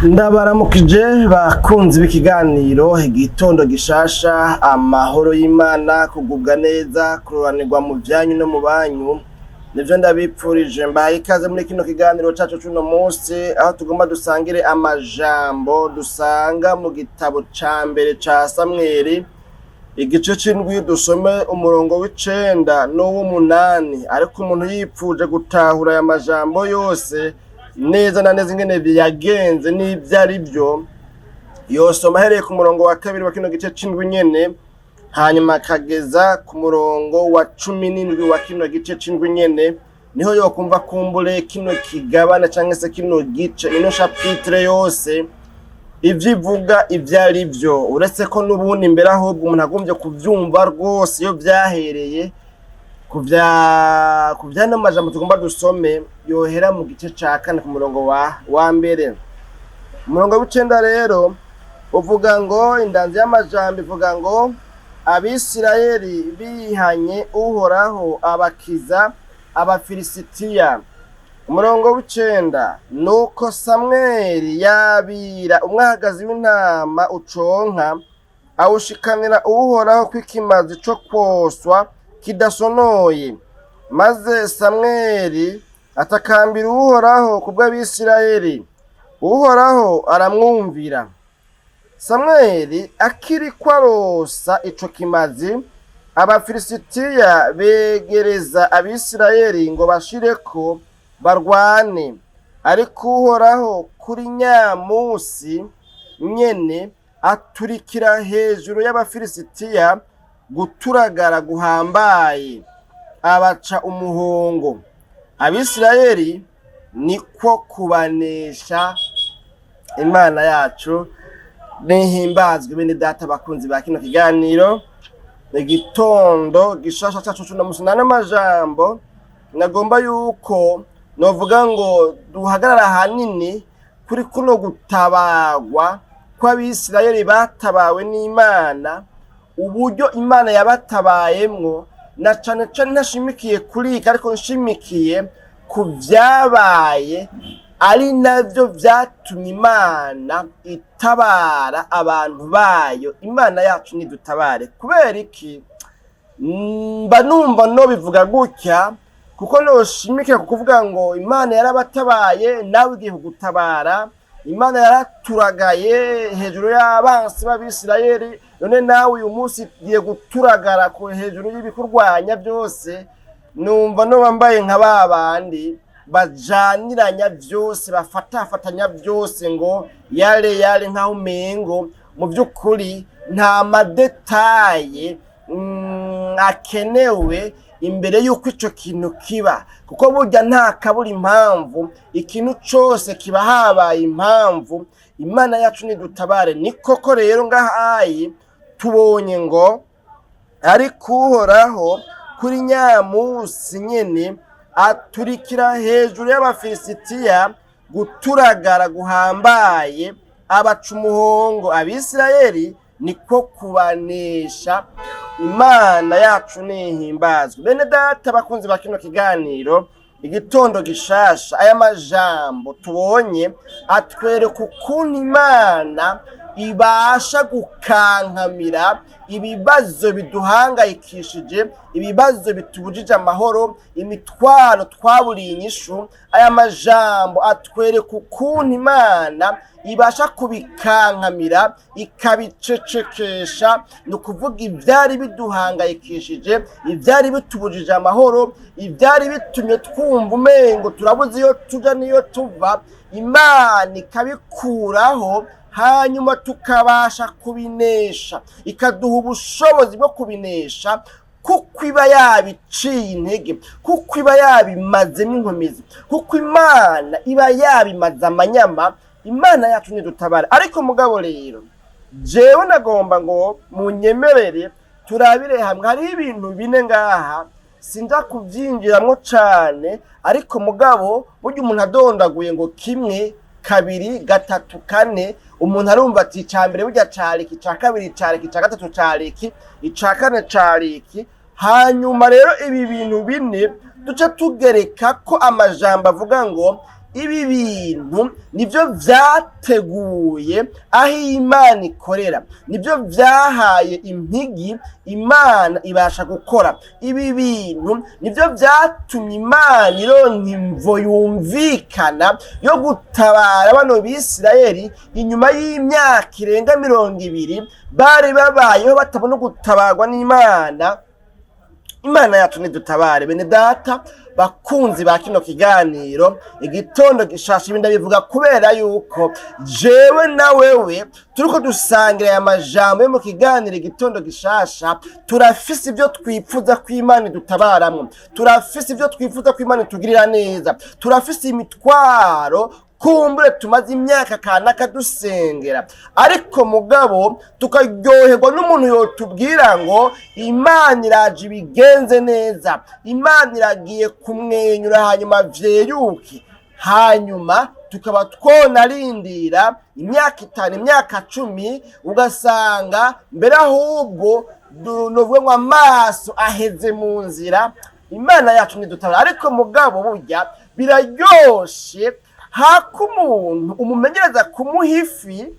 Ndabaramukije bakunzi b'ikiganiro Igitondo Gishasha. Amahoro y'Imana, kugubwa neza, kuroranirwa mu vyanyu no mu banyu, nivyo ndabipfurije. Mbahaye ikaze muri kino kiganiro cacu c'uno munsi, aho tugomba dusangire amajambo dusanga mu gitabo ca mbere ca Samweli, igice c'indwi, dusome umurongo w'icenda n'uw'umunani. Ariko umuntu yipfuje gutahura aya majambo yose neza na neza, ingene yagenze n'ivyo ari vyo, yosoma ahereye ku murongo wa 2 wa kino gice c'indwi nyene, hanyuma akageza ku murongo wa 17 wa kino gice c'indwi nyene, niho yokumva kumbure kino kigabane canke se kino gice, ino chapitre yose, ivyo ivuga ivyo ari vyo. Uretse ko n'ubundi mbere ahubwo umuntu agombye kuvyumva rwose iyo vyahereye ku vyano majambo tugomba dusome, yohera mu gice ca kane ku murongo wa mbere. Umurongo w'icenda rero uvuga ngo, indanzi y'amajambo ivuga ngo: "Abisirayeli bihanye, Uhoraho abakiza Abafilisitiya." Umurongo w'icenda: "Nuko Samweli yabira umwagazi w'intama uconka, awushikanira Uhoraho kw'ikimazi co kwoswa kidasonoye. Maze Samweli atakambira Uhoraho kubw'Abisirayeli, Uhoraho aramwumvira. Samweli akiriko arosa ico kimazi, Abafilisitiya begereza Abisirayeli ngo bashireko barwane. Ariko Uhoraho kuri nyamusi nyene aturikira hejuru y'Abafilisitiya guturagara guhambaye, abaca umuhongo. Abisirayeli niko kubanesha." Imana yacu nihimbazwe. Bene data bakunzi ba kino kiganiro Igitondo Gishasha cacu c'uno musi, nano majambo nagomba yuko novuga ngo duhagarara ahanini kuri kuno gutabagwa kw'Abisirayeli batabawe n'Imana, uburyo Imana yabatabayemwo, na cane cane ntashimikiye kuri iki, ariko nshimikiye ku vyabaye, ari navyo vyatumye Imana itabara abantu bayo. Imana yacu nidutabare. Kubera iki mba numva no bivuga gutya? Kuko noshimikira ku kuvuga ngo Imana yarabatabaye, nawe igiye kugutabara. Imana yaraturagaye hejuru y'abansi b'Abisirayeli, none nawe uyu munsi igiye guturagara ku hejuru y'ibikurwanya byose. Numva no bambaye nka ba bandi bajaniranya byose, bafatafatanya byose ngo yale yale, nkaho umengo mu by'ukuri nta ma détails akenewe imbere y'uko ico kintu kiba, kuko burya nta kabura impamvu, ikintu cose kiba habaye impamvu. Imana yacu nidutabare. Ni koko rero ngahayi tubonye ngo ariko Uhoraho kuri nyamusi nyene aturikira hejuru y'Abafilisitiya guturagara guhambaye, abaca umuhongo, Abisirayeli niko kubanesha. Imana yacu nihimbazwe. Bene data bakunzi ba kino kiganiro Igitondo Gishasha, aya majambo tubonye atwereka ukuntu Imana ibasha gukankamira ibibazo biduhangayikishije, ibibazo bitubujije amahoro, imitwaro twaburiye inyishu. Aya majambo atwereka ukuntu Imana ibasha kubikankamira, ikabicecekesha. Ni ukuvuga ibyari biduhangayikishije, ibyari bitubujije amahoro, ibyari bitumye twumva umengo turabuze iyo tuja n'iyo tuva, Imana ikabikuraho, hanyuma tukabasha kubinesha, ikaduha ubushobozi bwo kubinesha, kuko iba yabiciye intege, kuko iba yabimazemo inkomezi, kuko Imana iba yabimaze amanyama. Imana yacu nidutabare. Ariko mugabo rero jewe nagomba ngo munyemerere turabire hamwe, hariho ibintu bine ngaha. Sinja kubyinjiramwo cane, ariko mugabo burya umuntu adondaguye ngo kimwe, kabiri, gatatu, kane, umuntu arumva ati ica mbere burya cari iki, ica kabiri cari iki, ica gatatu cari iki, ica kane cari iki. Hanyuma rero ibi bintu bine duce tugereka ko amajambo avuga ngo Ibi bintu nibyo vyateguye aho Imana ikorera, nibyo vyahaye impigi Imana ibasha gukora. Ibi bintu nibyo vyatumye Imana ironka imvo yumvikana yo gutabara bano Bisirayeli inyuma y'imyaka irenga 20 bari babayeho batabona gutabarwa n'Imana. Imana yacu nidutabare. Bene data bakunzi ba kino kiganiro Igitondo Gishasha, ibi ndabivuga kubera yuko jewe na wewe turiko dusangira aya majambo yo mu kiganiro Igitondo Gishasha. Turafise ibyo twipfuza ko Imana idutabaramwo, turafise ibyo twifuza ko Imana itugirira neza, turafise imitwaro kumbure tumaze imyaka kanaka dusengera, ariko mugabo tukaryoherwa n'umuntu yotubwira ngo Imana iraje ibigenze neza, Imana iragiye kumwenyura hanyuma vyeyuke, hanyuma tukaba twonarindira imyaka 5, imyaka 10, ugasanga mbere ahubwo novuga ngo amaso aheze mu nzira. Imana yacu ntidutabara. Ariko mugabo burya biraryoshe haka umuntu umumenyereza kumuha ifi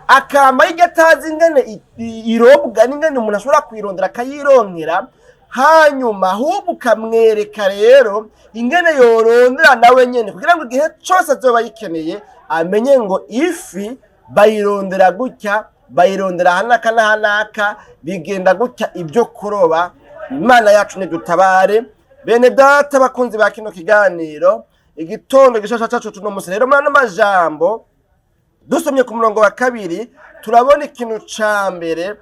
akama hirya atazi ingene irobwa n'ingene umuntu ashobora kuyirondera akayironkera, hanyuma ahubwo ukamwereka rero ingene yorondera nawe nyene, kugira ngo igihe cose azoba ayikeneye amenye ngo ifi bayirondera gutya, bayirondera ahanaka n'ahanaka, bigenda gutya ibyo kuroba. Imana yacu nidutabare. Bene data bakunzi ba kino kiganiro Igitondo Gishasha cacu tuno musi, rero muri ano majambo dusomye ku murongo wa 2, turabona ikintu ca mbere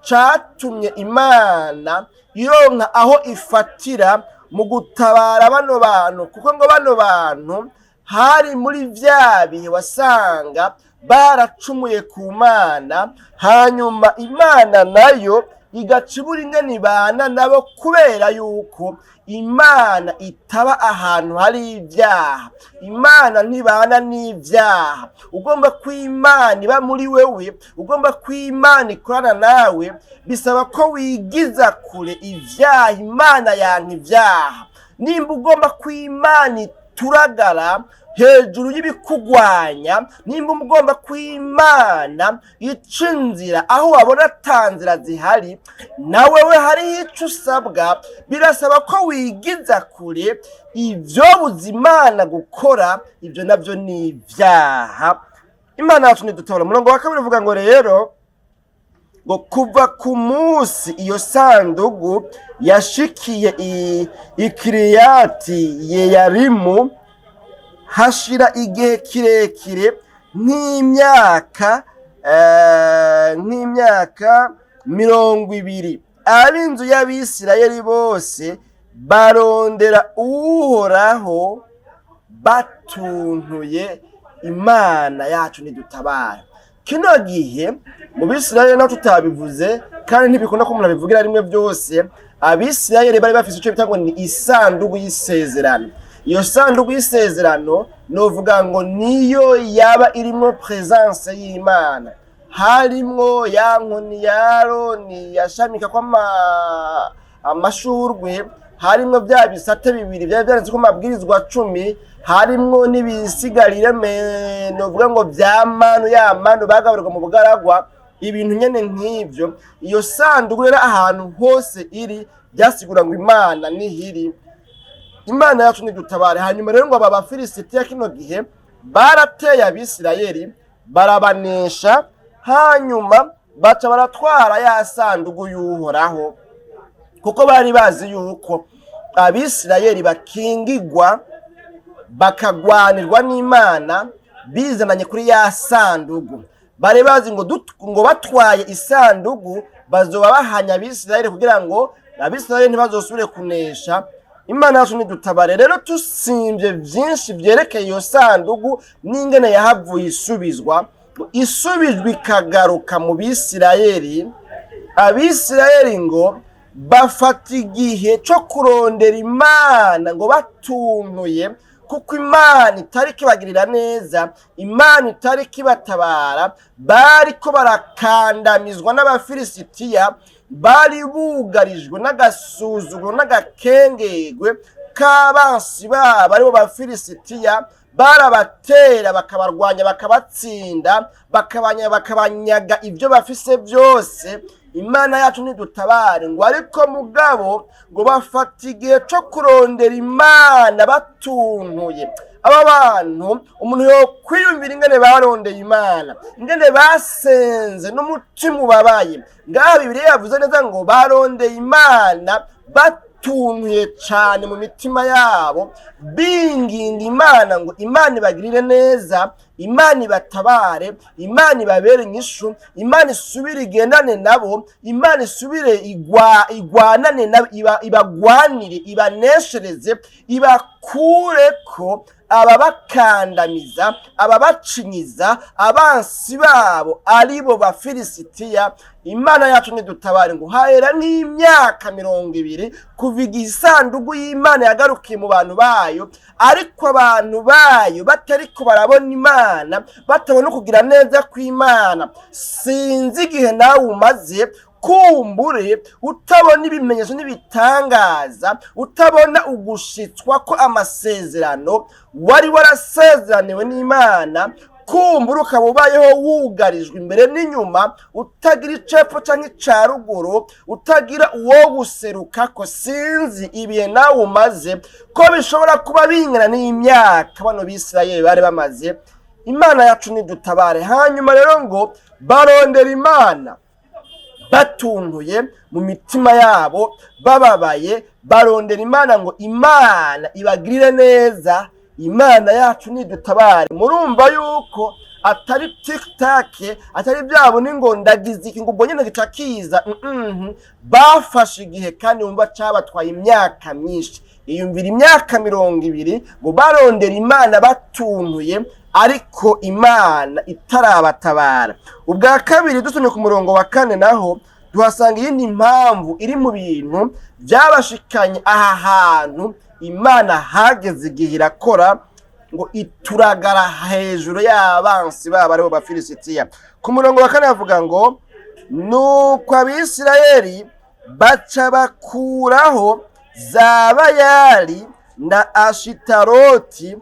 catumye Imana ironka aho ifatira mu gutabara bano bantu, kuko ngo bano bantu hari muri vya bihe wasanga baracumuye ku Mana, hanyuma Imana nayo igaca ibura ingene ibana nabo, kubera yuko Imana itaba ahantu hari ibyaha. Imana ntibana n'ibyaha. Ugomba ko Imana iba muri wewe, ugomba ko Imana ikorana nawe, bisaba ko wigiza kure ibyaha. Imana yanka ibyaha. Nimba ugomba ko Imana ituragara hejuru y'ibikugwanya, nimba ugomba ko Imana ica inzira aho wabona ata nzira zihari, nawe we hariho ico usabwa. Birasaba ko wigiza kure ivyo buza Imana gukora, ibyo navyo ni ibyaha. Imana yacu ntidutabara. Umurongo wa 2 uvuga ngo rero ngo kuva ku munsi iyo sandugu yashikiye Ikiriyati Yeyarimu, hashira igihe kirekire nk'imyaka 20, ab'inzu y'Abisirayeli bose barondera Uhoraho batuntuye. Imana yacu ntidutabara. Kino gihe mu Bisirayeli naho tutabivuze, kandi ntibikunda ko umuntu abivugira rimwe byose, Abisirayeli bari bafise ico bita ngo ni isandugu y'isezerano. Iyo sandugu y'isezerano novuga ngo niyo yaba irimwo presence y'Imana, harimwo ya nkoni ya Aroni yashamika ko amashurwe, harimwo bya bisate bibiri byari byanditseko amabwirizwa 10, harimwo n'ibisigarire novuga ngo vya manu, ya manu bagaburirwa mu bugaragwa, ibintu nyene nk'ivyo. Iyo sandugu rero ahantu hose iri byasigura ngo Imana nihiri. Imana yacu nidutabare. Hanyuma rero ngo aba Bafilisitiya kino gihe barateye Abisirayeli barabanesha, hanyuma baca baratwara ya sandugu y'Uhoraho, kuko bari bazi yuko Abisirayeli bakingigwa bakagwanirwa n'Imana bizananye kuri ya sandugu. Bari bazi ngo ngo batwaye isandugu bazoba bahanya Abisirayeli kugira ngo Abisirayeli ntibazosubire kunesha. Imana yacu nidutabare. Rero tusimvye vyinshi vyerekeye iyo sandugu n'ingene yahavuye isubizwa, isubijwe ikagaruka mu Bisirayeli. Abisirayeli ngo bafata igihe co kurondera Imana ngo batuntuye, kuko Imana itari kibagirira neza, Imana itari kibatabara, bariko barakandamizwa n'Abafilisitiya, bari bugarijwe n'agasuzuguro n'agakengegwe k'abansi babo aribo Bafilisitiya. Barabatera, bakabarwanya, bakabatsinda, bakabanyaga ibyo bafise byose. Imana yacu ntidutabare. Ngo ariko mugabo ngo bafata igihe cyo kurondera Imana batuntuye. Aba bantu, umuntu yo kwiyumvira ingene barondeye Imana, ingene basenze n'umutima ubabaye. Ngaha Bibiliya yavuze neza ngo barondeye Imana batuntuye cyane mu mitima yabo, binginga Imana ngo Imana ibagirire neza, Imana ibatabare, Imana ibabere inyishu, Imana isubire igendane nabo, Imana isubire igwanane nabo, ibagwanire, ibaneshereze, ibakureko ababakandamiza, ababacinyiza, abansi babo aribo Bafilisitiya. Imana yacu ntidutabare. Ngo hahera nk'imyaka 20 kuva igihe isanduku y'Imana yagarukiye mu bantu bayo, ariko abantu bayo batariko barabona Imana, batabona kugira neza kw'Imana. Sinzi igihe nawe umaze kumbure utabona ibimenyetso n'ibitangaza, utabona ugushitswa ko amasezerano wari warasezeraniwe n'Imana. Kumbura ukaba ubayeho wugarijwe imbere n'inyuma, utagira icepfo canke ica ruguru, utagira uwo guserukako. Sinzi ibihe nawe umaze ko bishobora kuba bingana n'imyaka bano Bisirayeli bari bamaze. Imana yacu nidutabare. Hanyuma rero ngo barondera Imana batuntuye mu mitima yabo, bababaye, barondera Imana ngo Imana ibagirire neza. Imana yacu nidutabare. Murumva yuko atari tikitake, atari byabo ni ngo ndagize iki ngo ubwo nyine gica kiza. Bafashe igihe kandi wumva cabatwaye imyaka myinshi. Iyumvira imyaka 20 ngo barondera Imana batuntuye, ariko Imana itarabatabara. Ubwa kabiri, dusomye ku murongo wa 4, naho tuhasanga iyindi mpamvu iri mu bintu byabashikanye aha hantu Imana hageze igihe irakora, ngo ituragara hejuru y'abansi babo aribo Bafilisitiya. Ku murongo wa 4 havuga ngo: "Nuko Abisirayeli baca bakuraho za Bayali na Ashitaroti,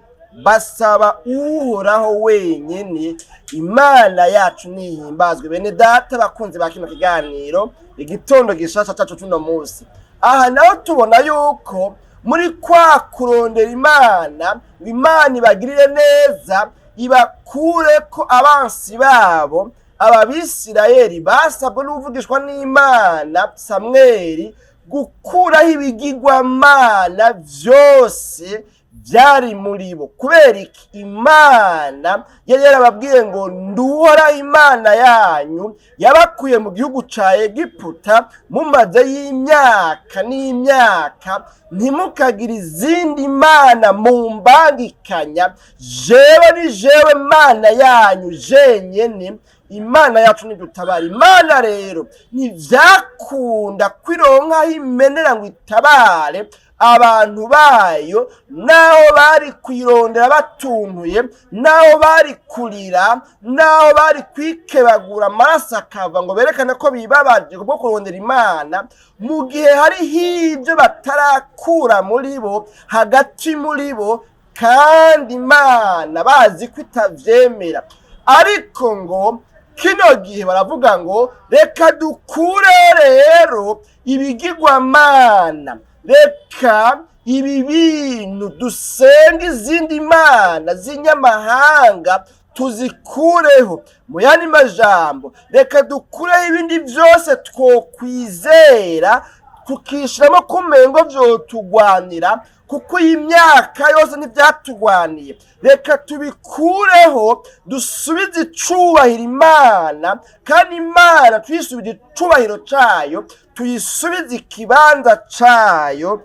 basaba Uhoraho wenyine." Imana yacu nihimbazwe. Bene data bakunzi ba kino kiganiro Igitondo Gishasha cacu tuno munsi, aha naho tubona yuko muri kwa kurondera Imana ngo Imana ibagirire neza, ibakure ko abansi babo, aba Bisirayeli basabwe n'uvugishwa n'Imana Samweli gukuraho ibigirwamana vyose byari muri bo. Kubera iki? Imana yari yarababwiye ngo: "Nduhoraho Imana yanyu yabakuye mu gihugu ca Egiputa mumaze y'imyaka n'imyaka, ntimukagire izindi mana mumbangikanya, jewe ni jewe Mana yanyu jenyene." Imana yacu nidutabara. Imana rero ntivyakunda kwironkaho imenera ngo itabare abantu bayo, naho bari kwirondera batuntuye, naho bari kurira, naho bari kwikebagura amaraso akava ngo berekane ko bibabaje kubwo kurondera Imana, mu gihe hariho ibyo batarakura muri bo, hagati muri bo, kandi Imana bazi ko itavyemera. Ariko ngo kino gihe baravuga ngo: "Reka dukure rero ibigirwamana, reka ibi bintu dusenga izindi mana z'inyamahanga tuzikureho." Mu yandi majambo, reka dukureho ibindi byose twokwizera tukishiramo kumengo vyotugwanira, kuko iyi myaka yose ntivyatugwaniye. Reka tubikureho, dusubize icubahiro Imana, kandi Imana tuyisubize icubahiro cayo, tuyisubize ikibanza cayo.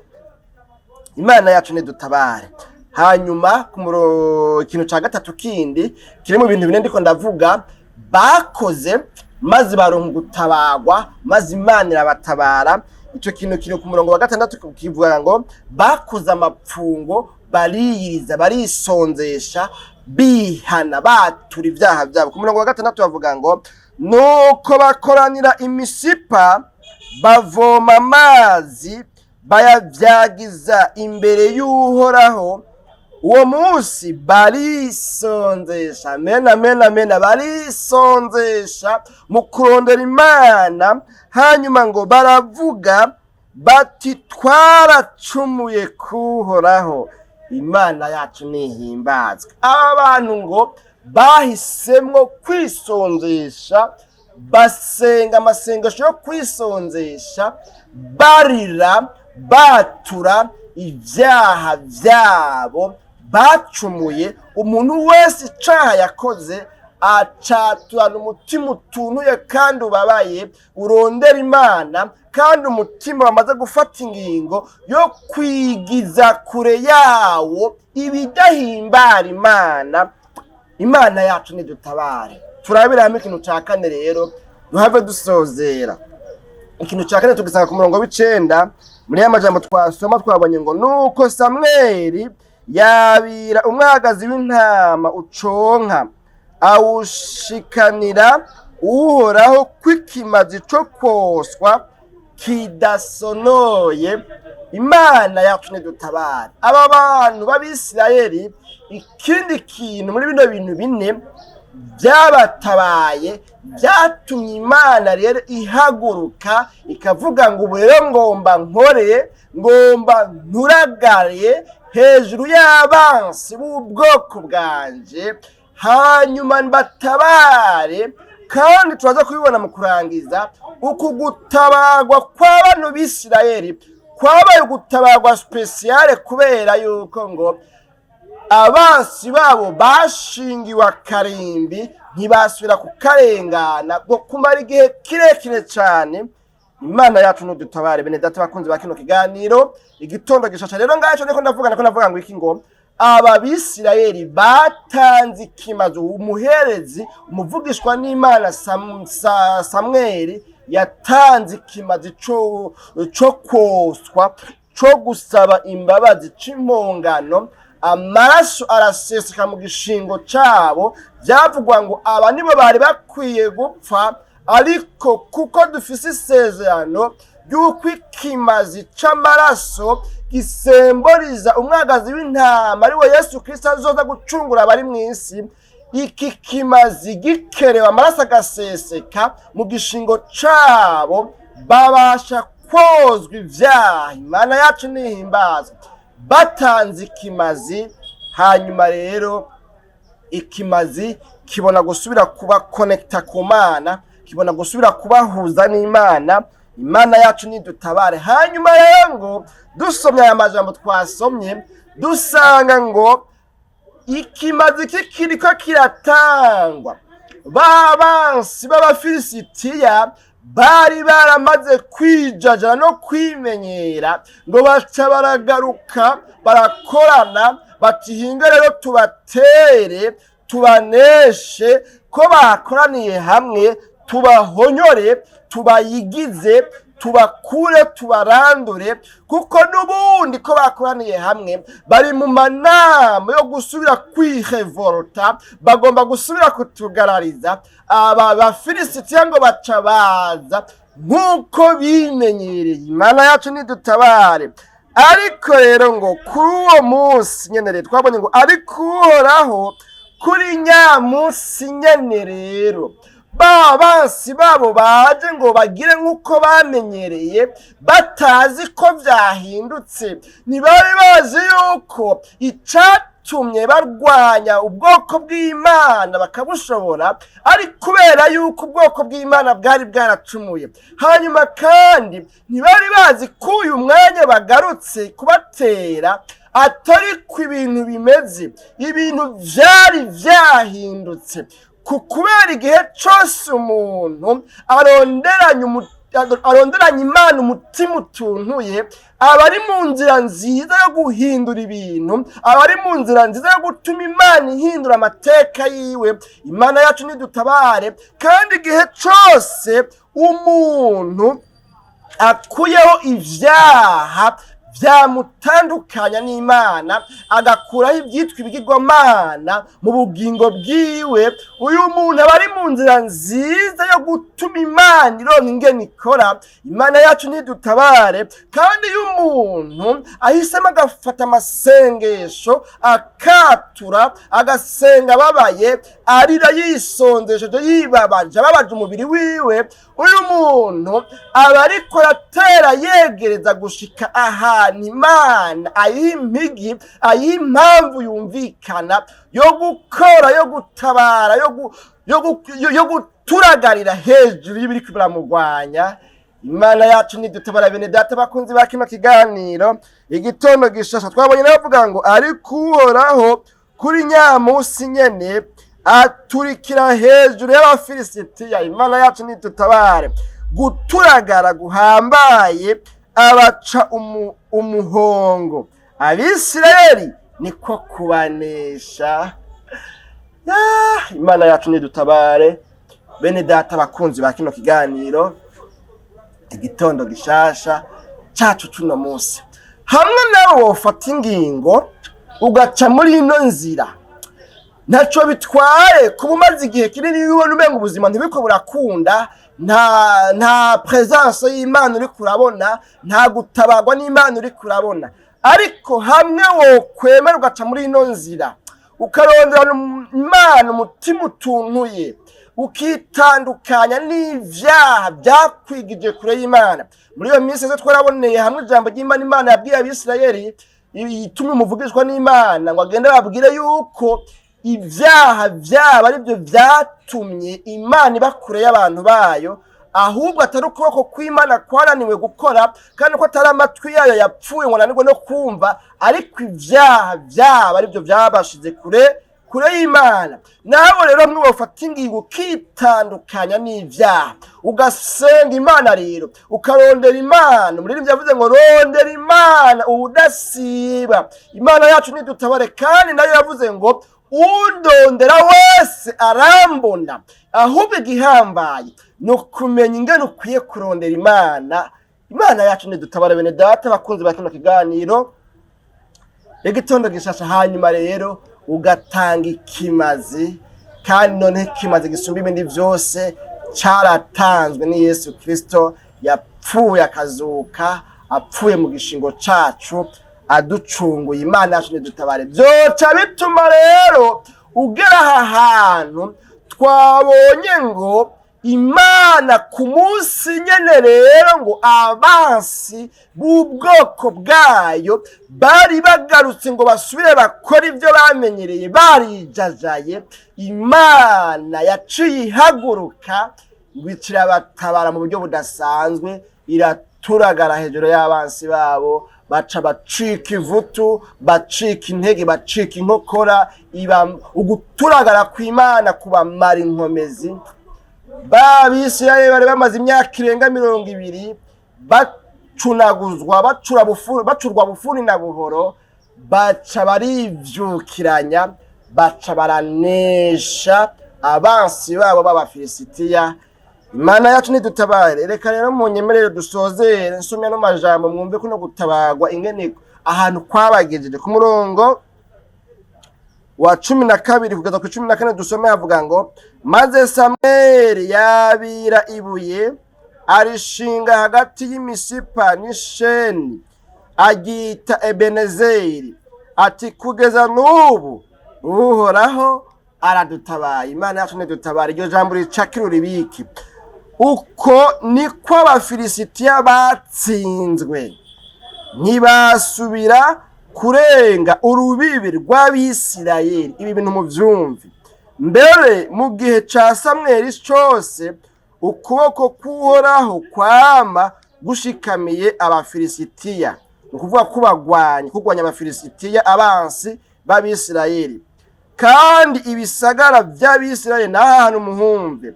Imana yacu nidutabare. Hanyuma ikintu ca gatatu kindi kiri mu bintu bine ndiko ndavuga bakoze maze baronka gutabarwa, maze Imana irabatabara, ico kintu kiri ku murongo wa 6, kivuga ngo bakoze amapfungo, bariyiriza, barisonzesha, bihana, batura ibyaha byabo. Ku murongo wa 6 bavuga ngo: "Nuko bakoranira imisipa, bavoma amazi, bayavyagiza imbere y'Uhoraho." Uwo munsi barisonzesha, mena mena mena, barisonzesha mu kurondera Imana. Hanyuma ngo baravuga bati: "Twaracumuye kuhoraho, Imana yacu nihimbazwe." Aba bantu ngo bahisemwo kwisonzesha, basenga amasengesho yo kwisonzesha, barira, batura ibyaha byabo bacumuye. Umuntu wese icaha yakoze acaturana umutima utuntuye kandi ubabaye, urondera Imana, kandi umutima wamaze gufata ingingo yo kwigiza kure yawo ibidahimbara Imana. Imana yacu nidutabare. Turabira hamwe ikintu ca kane rero, duhave dusozera. Ikintu ca kane tugisanga ku murongo w'9 muri ya majambo twasoma. Twabonye ngo: "Nuko Samweli yabira umwagazi w'intama uconka, awushikanira Uhoraho kw'ikimazi co koswa kidasonoye." Imana yacu nidutabare. Aba bantu b'Abisirayeli, ikindi kintu muri bino bintu bine byabatabaye, byatumye Imana rero ihaguruka ikavuga ngo: "Ubu rero ngomba nkore, ngomba nturagare hejuru y'abansi b'ubwoko bwanje, hanyuma mbatabare." Kandi turaza kubibona mu kurangiza, uku gutabarwa kwa bano Bisirayeli kwabaye ugutabarwa spéciale, kubera yuko ngo abansi babo bashingiwe akarimbi, ntibasubira kukarengana ngo kumara igihe kirekire cyane. Imana yacu nudutabare. Bene data bakunzi ba kino kiganiro Igitondo Gishasha, rero ngaco niko ndavuga, niko ndavuga ngo iki? Ngo aba Bisirayeli batanze ikimazi. Umuherezi, umuvugishwa n'Imana Samweli yatanze ikimazi co koswa, co gusaba imbabazi, c'impongano. Amaraso araseseka mu gishingo cabo. Byavugwa ngo aba nibo bari bakwiye gupfa, ariko kuko dufise isezerano ry'uko ikimazi c'amaraso gisemboriza umwagazi w'intama, ari we Yesu Kristo, azoza gucungura abari mu isi, iki kimazi gikerewe, amaraso agaseseka mu gishingo cabo, babasha kozwa ivyaha. Imana yacu nihimbazwa. Batanze ikimazi, hanyuma rero ikimazi kibona gusubira kuba connecta ku Mana, kibona gusubira kubahuza n'Imana. Imana yacu nidutabare. Hanyuma rero ngo dusomye aya majambo twasomye, dusanga ngo ikimazi kikiriko kiratangwa, ba bansi b'Abafilisitiya bari baramaze kwijajara no kwimenyera, ngo baca baragaruka, barakorana, bati: "Hinga rero tubatere, tubaneshe, ko bakoraniye hamwe, tubahonyore, tubayigize, tubakure, tubarandure, kuko n'ubundi ko bakoraniye hamwe bari mu manama yo gusubira kwirevolta, bagomba gusubira kutugarariza." Aba Bafilisitiya ngo baca baza nk'uko bimenyereye. Imana yacu nidutabare. Ariko rero ngo kuri uwo munsi nyene rero twabonye ngo ariko Uhoraho, kuri nyamunsi nyene rero, ba bansi babo baje ngo bagire nk'uko bamenyereye, batazi ko vyahindutse. Ntibari bazi yuko icatumye barwanya ubwoko bw'Imana bakabushobora ari kubera yuko ubwoko bw'Imana bwari bwaracumuye. Hanyuma kandi ntibari bazi ko uyu mwanya bagarutse kubatera atari ko ibintu bimeze, ibintu vyari vyahindutse. Ku kubera igihe cose umuntu aronderanye Imana umutima utuntuye, aba ari mu nzira nziza yo guhindura ibintu, aba ari mu nzira nziza yo gutuma Imana ihindura amateka yiwe. Imana yacu nidutabare. Kandi igihe cose umuntu akuyeho ivyaha Vyamutandukanya n'Imana, agakuraho ivyitwa ibigirwamana mu bugingo bwiwe. Uyu muntu aba ari mu nzira nziza yo gutuma Imana ironka ingene ikora. Imana yacu ntidutabare. Kandi iyo umuntu ahisemo agafata amasengesho, akatura, agasenga ababaye, arira, yisonzesheje, yibabaje, ababaje umubiri wiwe, uyu muntu aba ariko aratera yegereza gushika ahantu Imana ayiha impigi, ayiha impamvu yumvikana yo gukora, yo gutabara, yo guturagarira hejuru y'ibiriko biramurwanya. Imana yacu nidutabara. Bene data bakunzi ba kino kiganiro Igitondo Gishasha, twabonye nabavuga ngo: "Ariko Uhoraho kuri nyamusi nyene aturikira hejuru y'Abafilisitiya." Imana yacu nidutabare. Guturagara guhambaye, abaca umuhongo, Abisirayeli niko kubanesha. Imana yacu nidutabare. Bene data bakunzi ba kino kiganiro Igitondo Gishasha cacu cuno munsi, hamwe nawe wofata ingingo ugaca muri ino nzira, ntaco bitwaye kuba umaze igihe kinini ubona umenga ubuzima ntibiko burakunda, nta présence y'Imana uriko urabona, nta gutabarwa n'Imana uriko urabona. Ariko hamwe wokwemera ugaca muri ino nzira, ukarondera Imana umutima utuntuye, ukitandukanya n'ivyaha byakwigije kure y'Imana. Muri iyo minsi yose twaraboneye hamwe ijambo ry'Imana. Imana yabwiye Abisirayeli, itumye umuvugishwa n'Imana ngo agende babwire yuko ibyaha byabo ari byo byatumye Imana iba kure y'abantu bayo, ahubwo atari ukuboko kw'Imana kwananiwe gukora, kandi ko atari amatwi yayo yapfuye ngo ananirwe no kumva, ariko ibyaha byabo ari byo byabashize kure kure y'Imana. Nawe rero hamwe wafata ingingo ukitandukanya n'ibyaha, ugasenga Imana rero, ukarondera Imana. Umuririmbyi yavuze ngo: "Rondera Imana ubudasiba." Imana yacu nidutabare. Kandi nayo yavuze ngo: "Undondera wese arambona." Ahubwo igihambaye ni ukumenya ingene ukwiye kurondera Imana. Imana yacu nidutabare. Bene data bakunzi ba kino kiganiro Igitondo Gishasha, hanyuma rero ugatanga ikimazi, kandi noneho ikimazi gisumba ibindi byose cyaratanzwe ni Yesu Kristo yapfuye akazuka, apfuye mu gishingo cacu, aducunguye. Imana yacu nidutabare. Byoca bituma rero ugera aha hantu twabonye ngo Imana ku munsi nyene rero ngo abansi b'ubwoko bwayo bari bagarutse ngo basubire bakore ibyo bamenyereye, barijajaye, Imana yaciye ihaguruka ngo irabatabara mu buryo budasanzwe, iraturagara hejuru y'abansi babo, baca bacika ivutu, bacika intege, bacika inkokora. Iba uguturagara kw'Imana kubamara inkomezi. Babisirayeli bari bamaze imyaka irenga 20 bacunaguzwa, bacurwa bufuni na buhoro, baca barivyukiranya, baca baranesha abansi babo b'Abafilisitiya. Imana yacu nidutabare. Reka rero munyemerere dusozere nsomye no majambo, mwumve ko no gutabagwa ingene ahantu kwabagejeje. Ku murongo wa 12 kugeza ku 14 dusome, havuga ngo: "Maze Samweli yabira ibuye, arishinga hagati y'Imisipa n'Isheni, aryita Ebenezeri, ati: 'Kugeza n'ubu Uhoraho aradutabaye.'" Imana yacu nidutabare. Iryo jambo ricakira uribiki. "Uko niko Abafilisitiya batsinzwe, ntibasubira kurenga urubibi rw'Abisirayeli." Ibi bintu muvyumve. "Mbere mu gihe ca Samweli cose ukuboko k'Uhoraho kwama gushikamiye Abafilisitiya, ni ukuvuga kubagwanya, kurwanya Abafilisitiya, abansi b'Abisirayeli. Kandi ibisagara vy'Abisirayeli," n'aha hantu muhumve,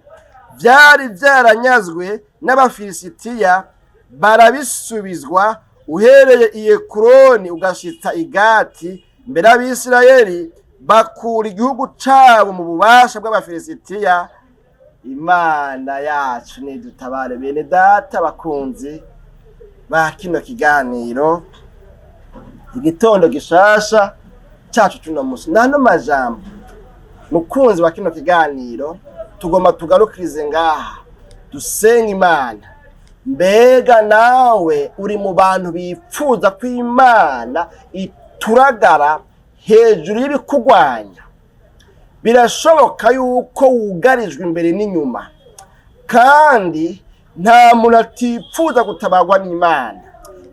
"vyari vyaranyazwe n'Abafilisitiya, barabisubizwa, uhereye i Ekuroni ugashitsa i Gati. Mbere Abisirayeli bakura igihugu cabo mu bubasha bw'Abafilisitiya." Imana yacu nidutabare. Bene data bakunzi ba kino kiganiro Igitondo gishasha cyacu cy'uno munsi, n'ano majambo, mukunzi wa kino kiganiro, tugomba tugarukirize ngaha, dusenga Imana. Mbega nawe uri mu bantu bipfuza ko Imana ituragara hejuru y'ibikugwanya? Birashoboka yuko wugarijwe imbere n'inyuma, kandi nta muntu atipfuza gutabarwa n'Imana.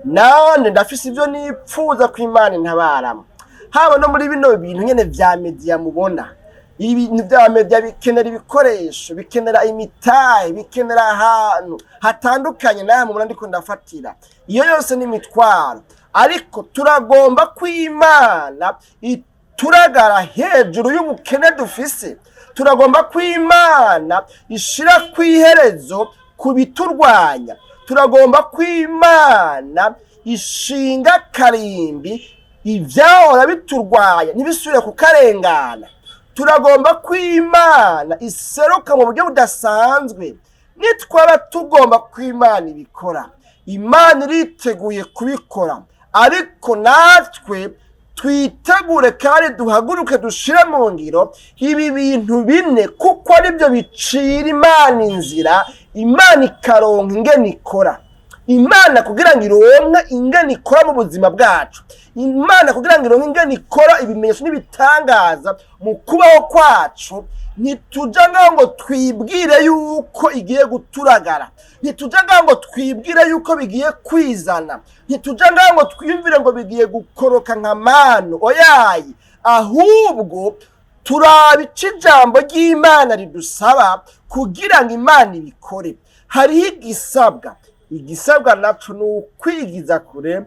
Nande ndafise ibyo nipfuza ko Imana intabaramo, haba no muri bino bintu nyene vya media. Mubona ibintu vya media bikenera ibikoresho, bikenera imitahe, bikenera ahantu hatandukanye nawe mubona ndiko ndafatira. Iyo yose ni imitwaro, ariko turagomba ko Imana ituragara hejuru y'ubukene dufise. Turagomba ko Imana ishira ku iherezo ku biturwanya. Turagomba ko Imana ishinga karimbi ivyahora biturwanya ntibisubire kukarengana. Turagomba ko Imana iseruka mu buryo budasanzwe. Nitwaba tugomba ko Imana ibikora, Imana iriteguye kubikora, ariko natwe twitegure kandi duhaguruke, dushire mu ngiro ibi bintu bine, kuko aribyo bicira Imana inzira, Imana ikaronka ingene ikora. Imana kugira ngo ironke ingene ikora mu buzima bwacu, Imana kugira ngo ironke ingene ikora ibimenyetso n'ibitangaza mu kubaho kwacu, ntituja ngaho ngo twibwire yuko igiye guturagara, ntituja ngaho ngo twibwire yuko bigiye kwizana, ntituja ngaho ngo twiyumvire ngo bigiye gukoroka nka manu. Oyayi, ahubwo turaba ico ijambo ry'Imana ridusaba kugira ngo Imana ibikore. Hariho igisabwa. Igisabwa naco ni ukwigiza kure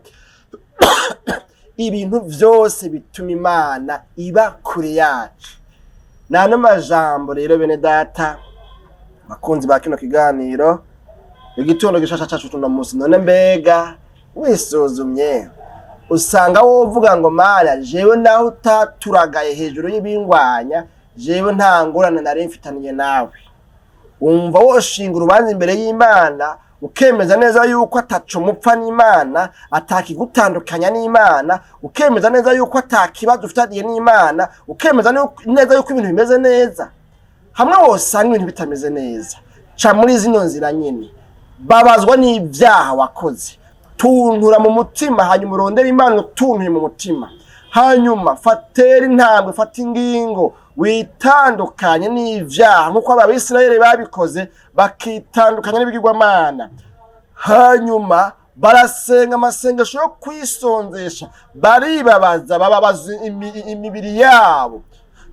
ibintu vyose bituma Imana iba kure yacu. Nano majambo rero, bene data bakunzi ba kino kiganiro, Igitondo Gishasha cacu tuno munsi. None mbega wisuzumye, usanga wovuga ngo: "Mana, jewe naho utaturagaye hejuru y'ibingwanya, jewe nta ngorane nari mfitaniye nawe"? Wumva woshinga urubanza imbere y'Imana, ukemeza neza yuko ataco mupfa n'Imana, atakigutandukanya n'Imana, ukemeza neza yuko atakibazo ufitaniye n'Imana, ukemeza neza yuko ibintu bimeze neza? Hamwe wosanga ibintu bitameze neza, ca muri zino nzira nyene. Babazwa n'ibyaha wakoze, tuntura mu mutima, hanyuma urondere Imana utuntuye mu mutima. Hanyuma fatera intambwe, fata ingingo, witandukanye n'ivyaha nk'uko Abisirayeli babikoze, bakitandukanya n'ibigirwamana. Hanyuma barasenga amasengesho yo kwisonzesha, baribabaza, bababaza imibiri yabo,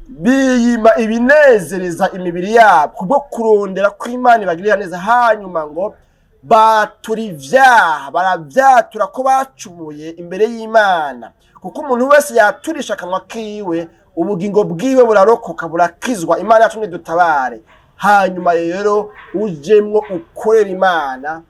biyima ibinezereza imibiri yabo kubwo kurondera ko Imana ibagirira neza. Hanyuma ngo batura ivyaha, baravyatura ko bacumuye imbere y'Imana, kuko umuntu wese yaturisha akanwa kiwe, ubugingo bwiwe burarokoka, burakizwa. Imana yacu nidutabare. Hanyuma rero ujemwo ukorera Imana,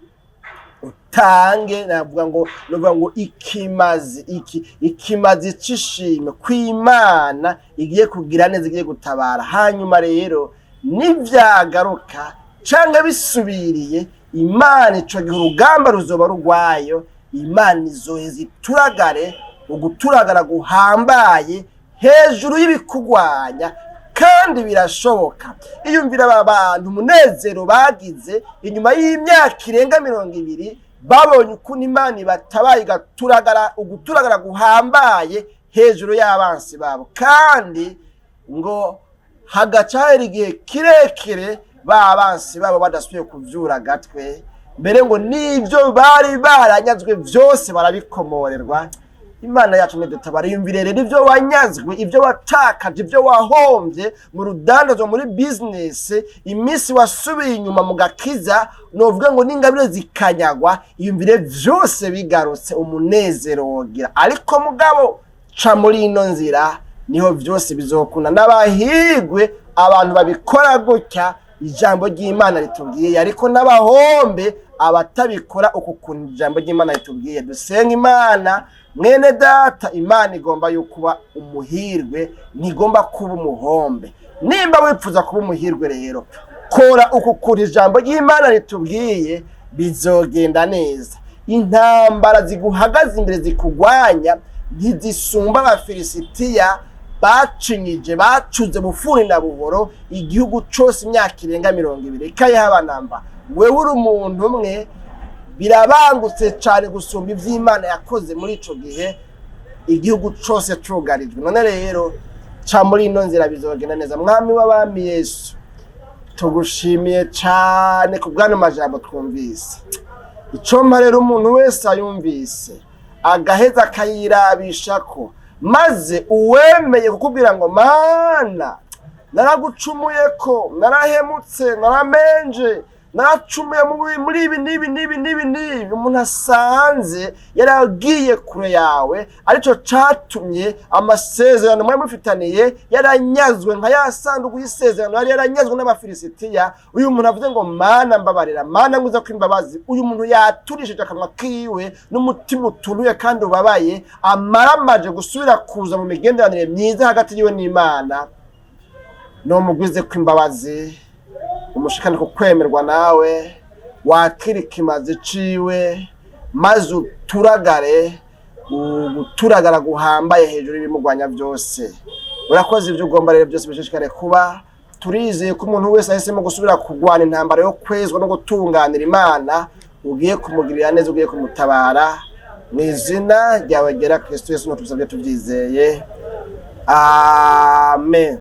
utange, navuga ngo ikimazi, iki ikimazi c'ishimwe kw'Imana igiye kugira neza, igiye gutabara. Hanyuma rero nivyagaruka canke bisubiriye, Imana ico gihe urugamba ruzoba rugwayo. Imana izoheza ituragare uguturagara guhambaye hejuru y'ibikugwanya, kandi birashoboka. Iyumvira aba bantu, umunezero bagize inyuma y'imyaka irenga 20, babonye ukuntu Imana ibatabaye, igaturagara uguturagara guhambaye hejuru y'abansi babo, kandi ngo hagaca hahera igihe kirekire ba bansi babo badasubiye kuvyura agatwe. Mbere ngo n'ibyo bari baranyazwe vyose barabikomorerwa. Imana yacu nidutabara. Yumvire rero ibyo wanyazwe, ibyo watakaje, ibyo wahombye mu rudandazo, muri bizinesi, iminsi wasubiye inyuma mu gakiza, novuga ngo n'ingabire zikanyagwa. Yumvire vyose bigarutse, umunezero wogira. Ariko mugabo ca muri ino nzira, niho vyose bizokunda. N'abahigwe abantu babikora gutya ijambo ry'Imana ritubwiye, ariko n'abahombe abatabikora uku kuntu ijambo ry'Imana ritubwiye. Dusenga Imana. Mwene data, Imana igomba yuko uba umuhirwe, ntigomba kuba umuhombe. Nimba wifuza kuba umuhirwe rero, kora uku kuntu ijambo ry'Imana ritubwiye, bizogenda neza. Intambara ziguhagaze imbere zikugwanya Ntizisumba Abafilisitiya bacinyije, bacuze bufuni na buhoro igihugu cose imyaka irenga 20? Ikayehabanamba, wewe uri umuntu umwe, birabangutse cane gusumba ivy'Imana yakoze muri ico gihe igihugu cose cugarijwe. None rero ca muri ino nzira, bizogenda neza. Mwami w'abami Yesu, tugushimiye cane ku bw'ano majambo twumvise. Icompa rero umuntu wese ayumvise agaheza akayirabishako, maze uwemeye kukubwira ngo: "Mana, naragucumuye ko narahemutse, naramenje, naracumuye muri ibi n'ibi n'ibi n'ibi n'ibi," umuntu asanze yaragiye kure yawe, arico catumye amasezerano mwari mufitaniye yaranyazwe nka ya sanduku y'isezerano yari yaranyazwe n'Abafilisitiya, uyu muntu avuze ngo: "Mana, mbabarira, Mana, nguza ko imbabazi," uyu muntu yaturishije akanwa kiwe n'umutima utunuye kandi ubabaye, amaramaje gusubira kuza mu migenderanire myiza hagati yiwe n'Imana, nomugwize ko imbabazi, umushikane ku kwemerwa nawe, wakira ikimazi ciwe, maze uturagare uguturagara guhambaye hejuru y'ibimugwanya byose. Urakoze. Ibyo ugomba rero byose bishishikare kuba. Turizeye ko umuntu wese ahisemo gusubira kurwana intambara yo kwezwa no gutunganira Imana, ugiye kumugirira neza, ugiye kumutabara. Mu izina ryawe ryera Kristo Yesu tubisabye tubyizeye, amen.